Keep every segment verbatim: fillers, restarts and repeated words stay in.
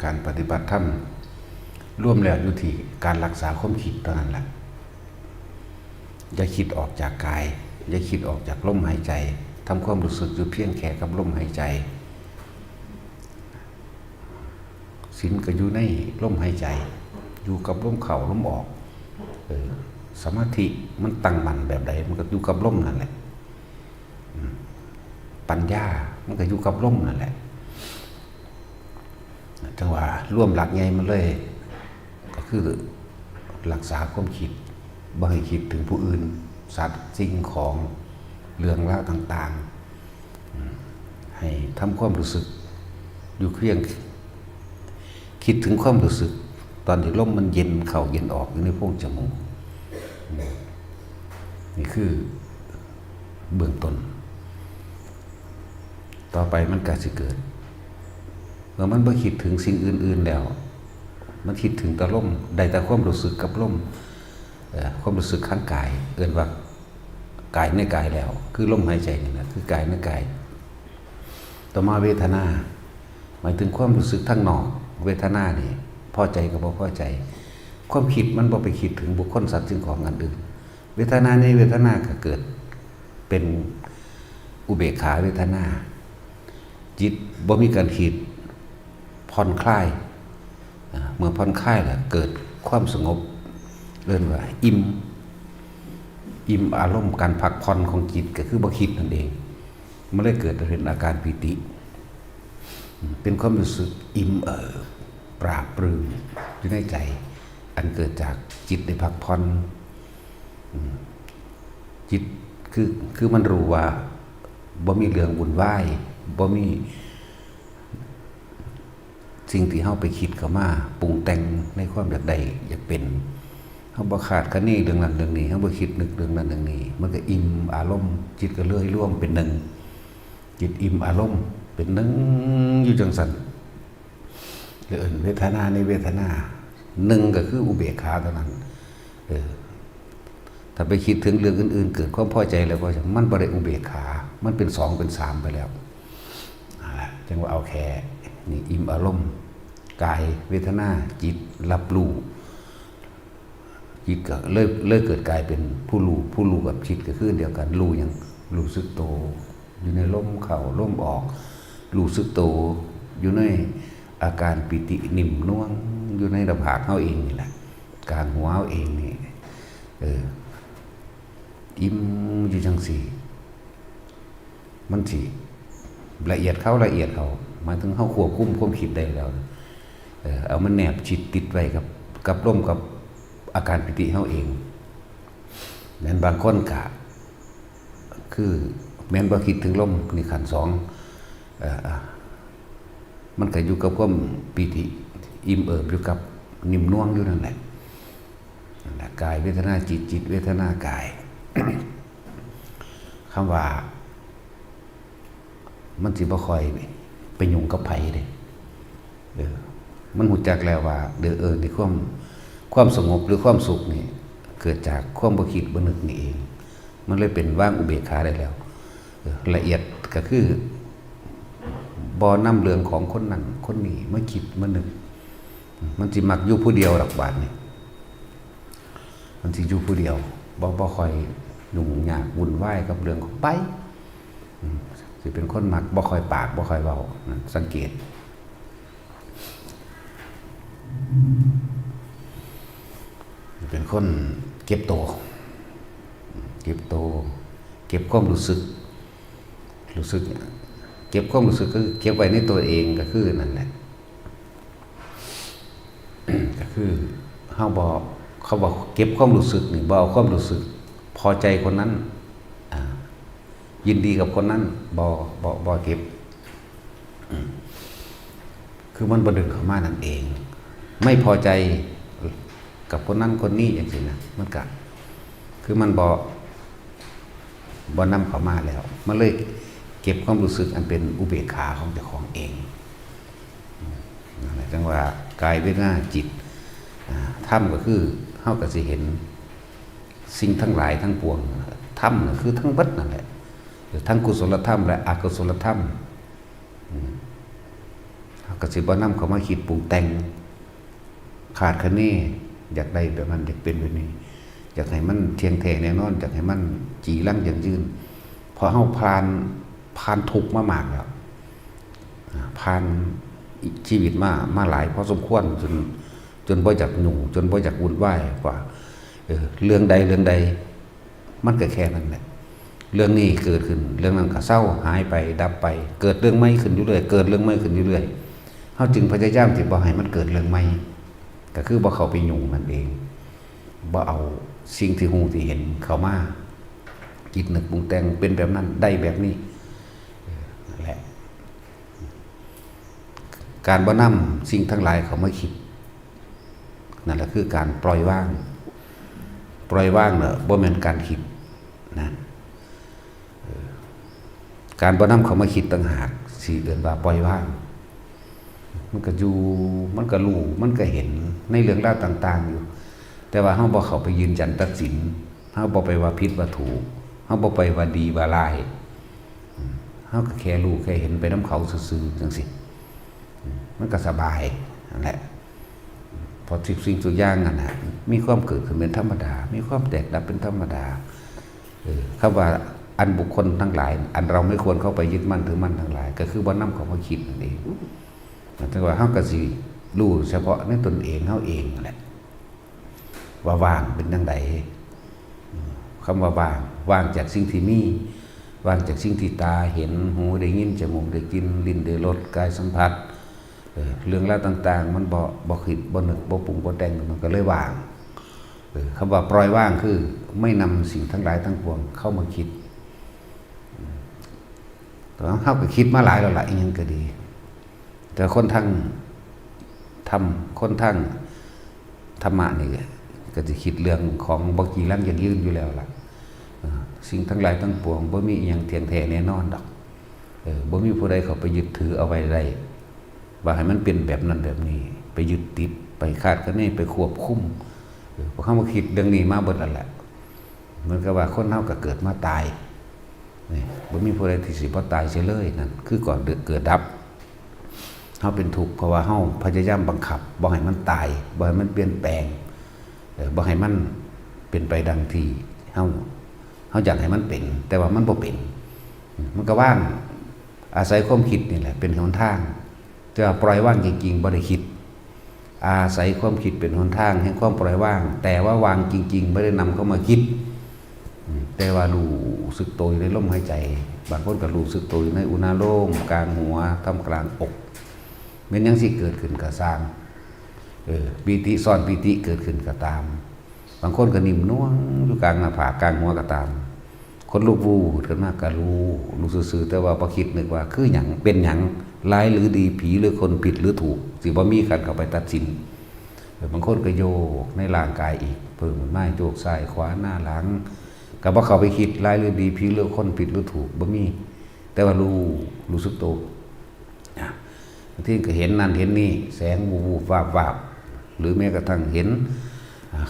การปฏิบัติธรรมรวมแล้วอยู่ที่การรักษาความคิดเท่านั้นแหละ อย่าคิดออกจากกาย อย่าคิดออกจากลมหายใจ ทำความรู้สึกอยู่เพียงแค่กับลมหายใจ ศีลก็อยู่ในลมหายใจ อยู่กับลมเข้าลมออก เออ สมาธิมันตั้งมั่นแบบใด มันก็อยู่กับลมนั่นแหละ อืม ปัญญามันก็อยู่กับลมนั่นแหละ จั่งว่ารวมหลักใหญ่มันเลย ก็คือรักษาความคิด บ่ให้คิดถึงผู้อื่น สัตว์ สิ่งของ เรื่องราวต่างๆ อืม ให้ทำความรู้สึก อยู่เพียง คิดถึงความรู้สึก ตอนที่ลมมันเย็นเข้าเย็นออกอยู่ในโพรงจมูก อืม นี่คือเบื้องต้น ต่อไปมันก็สิเกิด เมื่อมันบ่คิดถึงสิ่งอื่นๆแล้ว มันคิดถึงแต่ลม ได้แต่ความรู้สึกกับลม เอ่อ ความรู้สึกทางกาย เอิ้นว่ากายในกายแล้ว คือลมหายใจนี่แหละ คือกายในกาย ต่อมาเวทนา หมายถึงความรู้สึกทางนอก เวทนานี่ พอใจกับบ่พอใจ ความคิดมันบ่ไปคิดถึงบุคคลสัตว์สิ่งของอันอื่น เวทนาในเวทนาก็เกิดเป็นอุเบกขาเวทนา จิตบ่มีการคิด ผ่อนคลาย อ่า เมื่อผ่อนคลายแล้วเกิดความสงบ เอิ้นว่าอิ่ม อิ่มอารมณ์ การพักผ่อนของจิตก็คือบ่คิดนั่นเอง มันเลยเกิดเป็นอาการปีติ เป็นความรู้สึกอิ่มเอิบ ปราบปรื้มอยู่ในใจ อันเกิดจากจิตได้พักผ่อน อืม จิตคือ คือมันรู้ว่าบ่มีเรื่องวุ่นวาย บ่มีสิ่งที่เฮาไปคิดเข้ามาปรุงแต่งในความอยากได้อยากเป็น เฮาบ่คาดคะเนเรื่องนั้นเรื่องนี้ เฮาบ่คิดนึกเรื่องนั้นเรื่องนี้ มันก็อิ่มอารมณ์ จิตก็เลยรวมเป็นหนึ่ง จิตอิ่มอารมณ์เป็นหนึ่งอยู่จั่งซั้น เลยเอิ้นเวทนาในเวทนา หนึ่งก็คืออุเบกขาเท่านั้น เออ ถ้าไปคิดถึงเรื่องอื่นๆ เกิดความพอใจแล้วก็มันบ่ได้อุเบกขา มันเป็นสองเป็นสามไปแล้ว นั่นแหละ จั่งว่าเอาแค่นี่อิ่มอารมณ์ กาย เวทนา จิต รับรู้ จิตก็เลย เลยเกิดกลายเป็นผู้รู้ ผู้รู้กับจิตก็คืออันเดียวกัน รู้หยัง รู้สึกโต อยู่ในลมเข้าลมออก รู้สึกโต อยู่ในอาการปีตินิ่มนวล อยู่ในหน้าผากเฮาเองนี่แหละ กลางหัวเฮาเองนี่ เออ อิ่มอยู่จั่งซี้ มันสิละเอียดเข้าละเอียดเข้า หมายถึงเฮาควบคุมความคิดได้แล้ว เออ เอามันแนบชิดติดไว้กับ กับลม กับอาการปีติเฮาเอง แม่นบางคนกะ คือแม่นบ่คิดถึงลม นี่ขั้นสอง เอ่อ มันก็อยู่กับความปีติ อิ่มเอิบอยู่กับนิ่มนวลอยู่นั่นแหละ นั่นแหละ กายเวทนาจิต จิตเวทนากาย คำว่า มันสิบ่ค่อยไปยุ่งกับไผเด้ เออ มันรู้จักแล้วว่า เด้อ เออ นี่ความ ความสงบหรือความสุขนี่ เกิดจากความบ่คิดบ่นึกนี่เอง มันเลยเป็นวางอุเบกขาได้แล้ว เออ ละเอียดก็คือ บ่นำเรื่องของคนนั้นคนนี้มาคิดมานึก มันสิมักอยู่ผู้เดียวดอกบาดนี่ มันสิอยู่ผู้เดียว บ่ บ่ค่อยยุ่งยากวุ่นวายกับเรื่องของไผ อืม สิเป็นคนมักบ่ค่อยปากบ่ค่อยเว้า นั่นสังเกต เป็นคนเก็บโต เก็บโต เก็บความรู้สึก รู้สึก เก็บความรู้สึกก็คือเก็บไว้ในตัวเองก็คือนั่นแหละ ก็คือเฮาบ่ เขาบอกเก็บความรู้สึกนี่ บ่เอาความรู้สึก พอใจคนนั้น อ่า ยินดีกับคนนั้น บ่ บ่ บ่เก็บ อืม คือมันบ่ดึงเข้ามานั่นเอง ไม่พอใจกับคนนั้นคนนี้จั่งซี้นะ มันก็ คือมันบ่ บ่นำเข้ามาแล้ว มันเลยเก็บความรู้สึกอันเป็นอุเบกขาของเจ้าของเอง นั่นแหละ จั่งว่ากายเวทนาจิต อ่า ธรรมก็คือเฮาก็สิเห็นสิ่งทั้งหลายทั้งปวง ธรรมน่ะคือทั้งเบิดนั่นแหละ ทั้งกุศลธรรมและอกุศลธรรม อืม เฮา ก็สิบ่นำเข้ามาคิดปรุงแต่ง คาดคะเน อยากได้แบบนั้น อยากเป็นแบบนี้ อยากให้มันเที่ยงแท้แน่นอน อยากให้มันจีรังยั่งยืน เพราะเฮาผ่าน ผ่านทุกข์มามากแล้ว อ่า ผ่านชีวิตมา มาหลายพอสมควร จน จนบ่อยากยุ่ง จนบ่อยากวุ่นวายกว่า เออ เรื่องใดเรื่องใด มันก็แค่นั้นแหละ เรื่องนี้เกิดขึ้น เรื่องนั้นก็เซา หายไป ดับไป เกิดเรื่องใหม่ขึ้นอยู่เรื่อย เกิดเรื่องใหม่ขึ้นอยู่เรื่อย เฮาจึงพยายามที่บ่ให้มันเกิดเรื่องใหม่ ก็คือบ่เข้าไปยุ่งนั่นเอง บ่เอาสิ่งที่ฮู้ที่เห็นเข้ามา คิดนึกปรุงแต่ง เป็นแบบนั้น ได้แบบนี้ เออ นั่นแหละ การบ่นำสิ่งทั้งหลายเข้ามาคิด นั่นแหละคือการปล่อยวาง ปล่อยวางเน่ะ บ่แม่นการคิดนะ เออ การบ่นำเข้ามาคิดต่างหาก สิเอิ้นว่าปล่อยวาง มันก็อยู่ มันก็รู้ มันก็เห็นในเรื่องราวต่างๆอยู่ แต่ว่าเฮาบ่เข้าไปยืนยันตัดสิน เฮาบ่ไปว่าผิดว่าถูก เฮาบ่ไปว่าดีว่าร้าย อืม เฮาก็แค่รู้แค่เห็นไปนำเขาซื่อๆจั่งซี้ อืม มันก็สบายนั่นแหละ เพราะทุกสิ่งทุกอย่างนั่นน่ะ มีความเกิดขึ้นเป็นธรรมดา มีความแตกดับเป็นธรรมดา เออ คำว่าอันบุคคลทั้งหลาย อันเราไม่ควรเข้าไปยึดมั่นถือมั่นทั้งหลาย ก็คือบ่นำเข้ามาคิดนั่นเอง แต่ว่าเฮาก็สิรู้เฉพาะในตนเองเฮาเองนั่นแหละ ว่าว่างเป็นจั่งใด อืม คำว่าว่าง ว่างจากสิ่งที่มี ว่างจากสิ่งที่ตาเห็น หูได้ยิน จมูกได้กลิ่น ลิ้นได้รส กายสัมผัส เออ เรื่องราวต่างๆ มันบ่ บ่คิด บ่นึก บ่ปรุง บ่แต่ง มันก็เลยว่าง เออ คำว่าปล่อยวางคือไม่นำสิ่งทั้งหลายทั้งปวงเข้ามาคิด อืม แต่ว่าเฮาก็คิดมาหลายแล้วล่ะ อิหยังก็ดี แต่คนทางธรรม คนทางธรรมะนี่ก็สิคิดเรื่องของบ่จีรังยั่งยืนอยู่แล้วล่ะ เออ สิ่งทั้งหลายทั้งปวงบ่มีอิหยังเที่ยงแท้แน่นอนดอก เออ บ่มีผู้ใดเข้าไปยึดถือเอาไว้ได้ ว่าให้มันเป็นแบบนั้นแบบนี้ ไปยึดติด ไปคาดคะเน ไปควบคุม เออ พวกเฮามาคิดเรื่องนี้มาเบิดแล้วแหละ เหมือนกับว่าคนเฮาก็เกิดมาตาย นี่ บ่มีผู้ใดที่สิบ่ตายเสียเลย นั่นคือก่อนเกิดดับ เฮาเป็นทุกข์เพราะว่าเฮาพยายามบังคับบ่ให้มันตาย บ่ให้มันเปลี่ยนแปลง เออ บ่ให้มันเป็นไปดังที่เฮา เฮาอยากให้มันเป็น แต่ว่ามันบ่เป็น มันก็ว่าง อาศัยความคิดนี่แหละเป็นหนทาง แต่ว่าปล่อยวางจริงๆบ่ได้คิด อาศัยความคิดเป็นหนทางแห่งความปล่อยวาง แต่ว่าวางจริงๆบ่ได้นำเข้ามาคิด อืม แต่ว่ารู้สึกตัวอยู่ในลมหายใจ บางคนก็รู้สึกตัวอยู่ในอุณาโลม กลางหัว ท่ามกลางอก แม่นหยังสิเกิดขึ้นก็ซ่าง เออ ปีติซ้อนปีติเกิดขึ้นก็ตาม บางคนก็นิ่มนวลอยู่กลางหน้าผาก กลางหัวก็ตาม คนลุกวูดขึ้นมาก็รู้ รู้ซื่อๆ แต่ว่าบ่คิดนึกว่าคือหยัง เป็นหยัง ร้ายหรือดี ผีหรือคน ผิดหรือถูก สิบ่มีการเข้าไปตัดสิน เออ บางคนก็โยกในร่างกายอีก เพิ่มขึ้นมา โยกซ้ายขวาหน้าหลัง ก็บ่เข้าไปคิด ร้ายหรือดี ผีหรือคน ผิดหรือถูก บ่มี แต่ว่ารู้ รู้สึกตัว อ่ะ บางทีก็เห็นนั่นเห็นนี่ แสง วูบๆ วาบๆ หรือแม้กระทั่งเห็น อ่ะ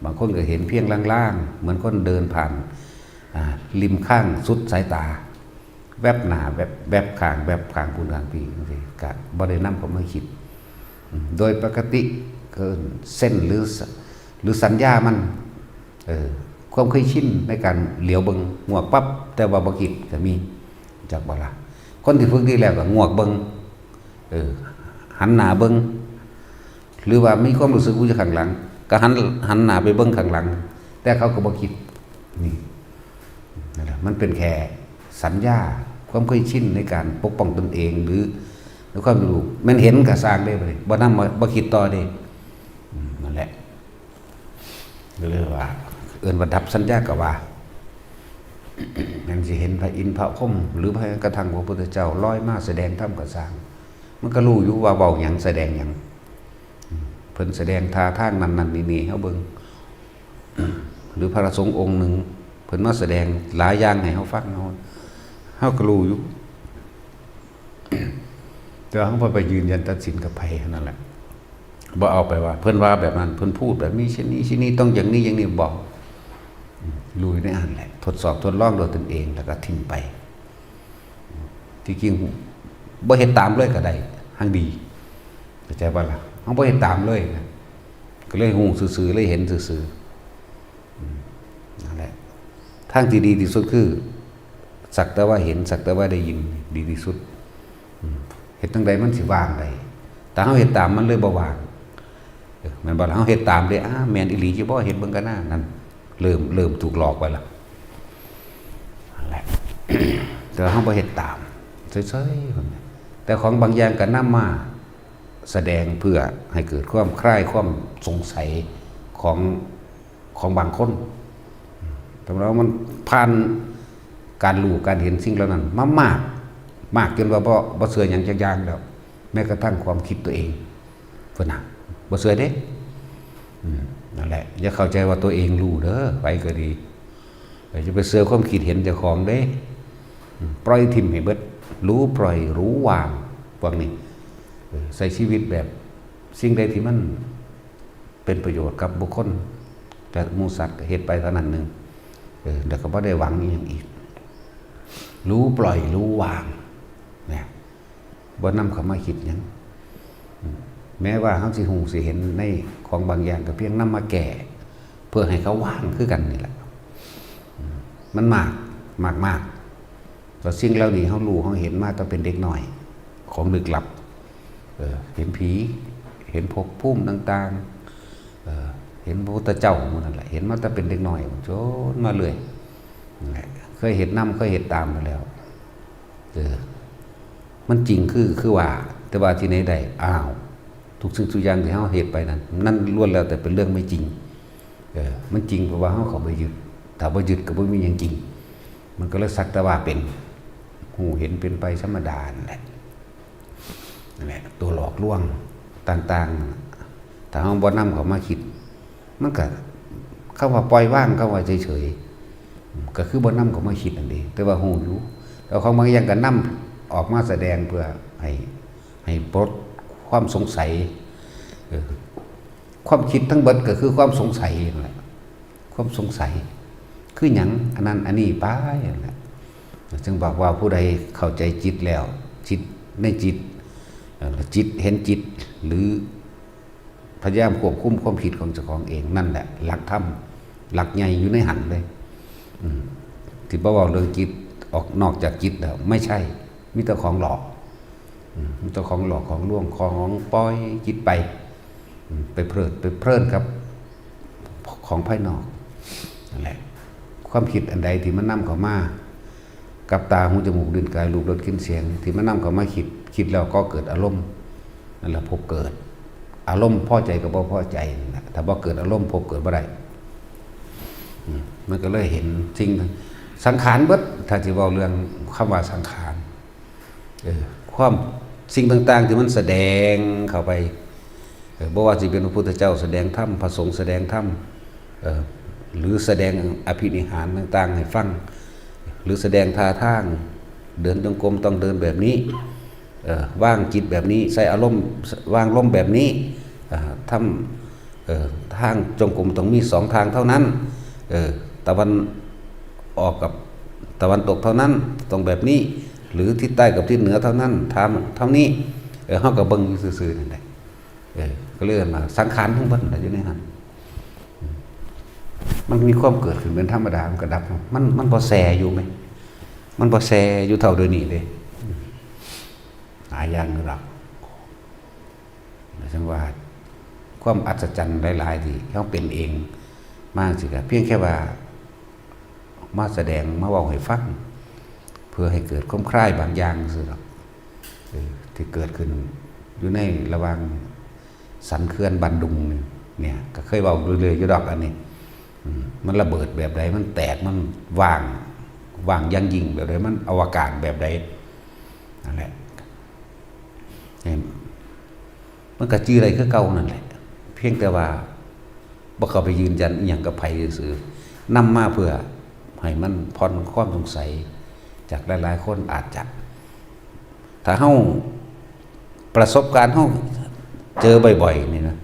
บางคนก็เห็นเพียงลางๆ เหมือนคนเดินผ่าน อ่ะ ริมข้างสุดสายตา แวบหน้า แวบ แวบข้าง แวบข้างพู้นข้างพี้จั่งซี้ ก็บ่ได้นำเข้ามาคิด อืม โดยปกติก็เอิ้นเซนส์หรือส- หรือสัญญามัน เออ ความเคยชินในการเหลียวเบิ่ง งวกปั๊บ แต่ว่าบ่คิดก็มี จักบ่ล่ะ คนที่ฝึกดีแล้วก็งวกเบิ่ง เออ หันหน้าเบิ่ง หรือว่ามีความรู้สึกอยู่ข้างหลัง ก็หัน หันหน้าไปเบิ่งข้างหลัง แต่เขาก็บ่คิด นี่ นั่นแหละ มันเป็นแค่สัญญา ความเคยชินในการปกป้องตนเอง หรือในความรู้ แม่นเห็นก็ซ่างเด้ บ่ได้ บ่นำมา บ่คิดต่อเด้ อืม นั่นแหละ เรียกว่า เอิ้นว่าดับสัญญาก็ว่า แม่นสิเห็นพระอินทร์พระพรหม หรือแม้กระทั่งพระพุทธเจ้าลอยมาแสดงธรรมก็ซ่าง มันก็รู้อยู่ว่าเว้าหยังแสดงหยัง เพิ่นแสดงท่าทางนั่นนั่นนี่นี่ให้เฮาเบิ่ง หรือพระสงฆ์องค์หนึ่ง เพิ่นมาแสดงหลายอย่างให้เฮาฟัง เฮา เฮาก็รู้อยู่ แต่ว่าเฮาบ่ไปยืนยันตัดสินกับไผเท่านั้นแหละ บ่เอาไปว่า เพิ่นว่าแบบนั้น เพิ่นพูดแบบนี้ เช่นนี้ เช่นนี้ ต้องอย่างนี้ อย่างนี้ บ่ อืม รู้อยู่ในอันแหละ ทดสอบทดลองด้วยตนเอง แล้วก็ทิ้งไป ที่จริง บ่เฮ็ดตามเลยก็ได้ ทางดี เข้าใจบ่ล่ะ เฮาบ่เฮ็ดตามเลยนะ ก็เลยฮู้ซื่อๆ เลยเห็นซื่อๆ อืม นั่นแหละ ทางที่ดีที่สุดคือ สักแต่ว่าเห็น สักแต่ว่าได้ยิน ดีที่สุด อืม เฮ็ดจั่งใดมันสิว่างได้ แต่เฮาเฮ็ดตามมันเลยบ่ว่าง เออ แม่นบ่ล่ะ เฮาเฮ็ดตามเด้ อ้า แม่นอีหลีอยู่บ่ เฮ็ดเบิ่งกันนะ นั่น เริ่ม เริ่มถูกหลอกไปละ นั่นแหละ แต่เฮาบ่เฮ็ดตาม เฉยๆ แต่ของบางอย่างก็นำมาแสดงเพื่อให้เกิดความคลายความสงสัยของ ของบางคน แต่ว่ามันผ่านการรู้การเห็นสิ่งเหล่านั้นมามาก มากจนว่าบ่ บ่เชื่อหยังจักอย่างแล้ว แม้กระทั่งความคิดตัวเอง เพิ่นน่ะ บ่เชื่อเด้ อืม นั่นแหละ อย่าเข้าใจว่าตัวเองรู้เด้อ ไผก็ดี เออ อย่าไปเชื่อความคิดเห็นเจ้าของเด้ อืม ปล่อยถิ่มให้เบิด รู้ปล่อย รู้วาง พวกนี้ เออ ใช้ชีวิตแบบสิ่งใดที่มันเป็นประโยชน์กับบุคคล และหมู่สัตว์ก็เฮ็ดไปเท่านั้นหนึ่ง เออ แล้วก็บ่ได้หวังอีหยังอีก รู้ปล่อย รู้วาง เนี่ย บ่นำเข้ามาคิดหยัง อืม แม้ว่าเฮาสิฮู้สิเห็นในของบางอย่างก็เพียงนำมาแก้ เพื่อให้เขาว่างคือกันนี่แหละ อืม มันมาก มากๆ แล้วสิ่งเหล่านี้เฮารู้เฮาเห็นมาตั้งเป็นเด็กน้อย ของลึกลับ เออ เห็นผี เห็นภพภูมิต่างๆ เออ เห็นพระพุทธเจ้าหมู่นั่นแหละ เห็นมาตั้งเป็นเด็กน้อย จนมาเรื่อย นั่นแหละ เคยเห็นนำ เคยเห็นตามมาแล้ว เออ มันจริงคือ คือว่า แต่ว่าที่ไหนได้ อ้าว ทุกสิ่งทุกอย่างที่เฮาเฮ็ดไปนั้น นั่นล้วนแล้วแต่เป็นเรื่องไม่จริง เออ มันจริงเพราะว่าเฮาเข้าไปยึด ถ้าบ่ยึดก็บ่มีหยังจริง มันก็เลยสักแต่ว่าเป็น ฮู้เห็นเป็นไปธรรมดานั่นแหละ นั่นแหละ ตัวหลอกลวงต่างๆ ถ้าเฮาบ่นำเข้ามาคิด มันก็ คำว่าปล่อยวาง คำว่าเฉยๆ ก็คือบ่นำเข้ามาคิดนั่นเอง แต่ว่าฮู้อยู่ แล้วของบางอย่างก็นำออกมาแสดงเพื่อให้ ให้ปลดความสงสัย เออ ความคิดทั้งเบิดก็คือความสงสัยนั่นแหละ ความสงสัย คือหยัง อันนั้นอันนี้ไปนั่นแหละ จึงบอกว่าผู้ใดเข้าใจจิตแล้ว จิตในจิต เอ่อ จิตเห็นจิต หรือพยายามควบคุมความคิดของเจ้าของเอง นั่นแหละ หลักธรรม หลักใหญ่อยู่ในหั้นเลย อืม ที่บ่เว้าเรื่องจิตออกนอกจากจิตแล้ว ไม่ใช่ มีแต่ของหลอก อืม มีแต่ของหลอก ของลวง ของปล่อยจิตไป อืม ไปเพลิด ไปเพลินกับ ของภายนอก นั่นแหละ ความคิดอันใดที่มันนำเข้ามา กับตา หู จมูก ลิ้น กาย รูป รส กลิ่น เสียง ที่มันนำเข้ามาคิด คิดแล้วก็เกิดอารมณ์ นั่นแหละภพเกิด อารมณ์พอใจกับบ่พอใจนั่นแหละ ถ้าบ่เกิดอารมณ์ ภพเกิดบ่ได้ อืม มันก็เลยเห็นสิ่ง สังขารเบิด ถ้าสิเว้าเรื่องคำว่าสังขาร เออ ความสิ่งต่างๆที่มันแสดงเข้าไป เออ บ่ว่าสิเป็นพระพุทธเจ้าแสดงธรรม พระสงฆ์แสดงธรรม เออ หรือแสดงอภินิหารต่างๆให้ฟัง หรือแสดงท่าทาง เดินจงกรมต้องเดินแบบนี้ เออ วางจิตแบบนี้ ใช้อารมณ์ วางลมแบบนี้ อ่า ทำ เออ ทางจงกรมต้องมีสองทางเท่านั้น เออ ตะวันออกกับตะวันตกเท่านั้น ต้องแบบนี้ หรือทิศใต้กับทิศเหนือเท่านั้น ทำเท่านี้ เออ เฮาก็เบิ่งอยู่ซื่อๆนั่นแหละ เออ ก็เลยว่าสังขารทั้งเบิดน่ะอยู่ในหั้น มันมีความเกิดขึ้นเป็นธรรมดา มันก็ดับ มัน มันบ่แซ่อยู่แหม มันบ่แซ่อยู่เท่าเดี๋ยวนี้เด้ หลายอย่างอยู่ดอก จั่งว่าความอัศจรรย์หลายๆที่เฮาเป็นเองมาจั่งซี้ ก็เพียงแค่ว่ามาแสดงมาเว้าให้ฟัง เพื่อให้เกิดความคลายบางอย่างซื่อดอก เออ ที่เกิดขึ้นอยู่ในระหว่างสันเขื่อนบ้านดุงนี่ เนี่ย ก็เคยเว้าเรื่อยๆอยู่ดอกอันนี้ อืม มันระเบิดแบบใด มันแตก มันว่าง ว่างอย่างยิ่งแบบใด มันอวกาศแบบใด นั่นแหละ เห็น มันก็จื่อได้คือเก่านั่นแหละ เพียงแต่ว่าบ่เข้าไปยืนยันอิหยังกับไผซื่อๆ นำมาเพื่อให้มันผ่อนความสงสัย จากหลายๆคนอาจจะ ถ้าเฮาประสบการณ์เฮาเจอบ่อยๆนี่นะ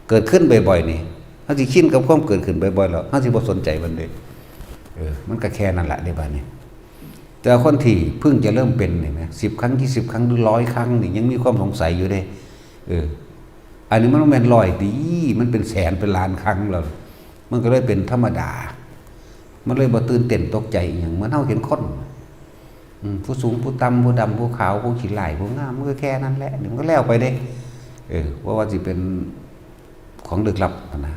เกิดขึ้นบ่อยๆนี่ เฮาสิชินกับความเกิดขึ้นบ่อยๆแล้ว เฮาสิบ่สนใจมันเด้ เออ มันก็แค่นั้นล่ะเด้บัดนี้ แต่คนที่เพิ่งจะเริ่มเป็นนี่นะ สิบครั้ง ยี่สิบครั้ง หรือร้อยครั้งนี่ยังมีความสงสัยอยู่เด้ เออ อันนี้มันบ่แม่นร้อยติ มันเป็นแสนเป็นล้านครั้งแล้ว มันก็เลยเป็นธรรมดา มันเลยบ่ตื่นเต้นตกใจอีหยัง เหมือนเฮาเห็นคน อืม ผู้สูงผู้ต่ำ ผู้ดำผู้ขาว ผู้ขี้ร้ายผู้งาม มันก็แค่นั้นแหละ เดี๋ยวมันก็แล้วไปเด้ เออ เพราะว่าสิเป็นของลึกลับนะ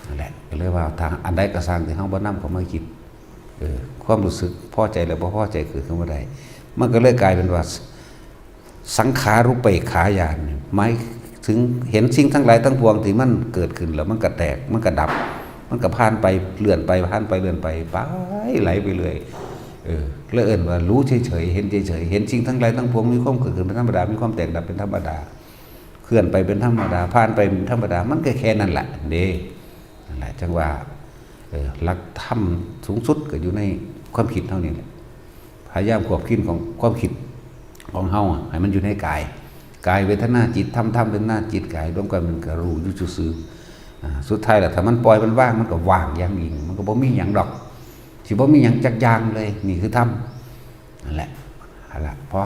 นั่นแหละ ก็เลยว่าถ้าอันใดก็ซ่างที่เฮาบ่นำเข้ามาคิด เออ ความรู้สึกพอใจและบ่พอใจเกิดขึ้นบ่ได้ มันก็เลยกลายเป็นว่า สังขารุปเปกขาญาณนี่ หมายถึงเห็นสิ่งทั้งหลายทั้งปวงที่มันเกิดขึ้นแล้วมันก็แตก มันก็ดับ มันก็ผ่านไป เลื่อนไป ผ่านไป เลื่อนไป ไป ไหลไปเรื่อย เออ แล้วเอิ้นว่ารู้เฉยๆ เห็นเฉยๆ เห็นสิ่งทั้งหลายทั้งปวงมีความเกิดขึ้นเป็นธรรมดา มีความแตกดับเป็นธรรมดา เคลื่อนไปเป็นธรรมดา ผ่านไปเป็นธรรมดา มันก็แค่นั้นแหละเด้ นั่นแหละ จั่งว่า เออ หลักธรรมสูงสุดก็อยู่ในความคิดเฮานี่แหละ พยายามควบคุมของความคิดของเฮาอะ ให้มันอยู่ในกาย กายเวทนาจิต ธรรม ธรรมเวทนาจิต กายรวมกันมันก็รู้อยู่ซื่อๆ อ่า สุดท้ายแล้วถ้ามันปล่อยมันว่าง มันก็ว่างอย่างยิ่ง มันก็บ่มีหยังดอก สิบ่มีหยังจักอย่างเลย นี่คือธรรม นั่นแหละ เอาละ พอ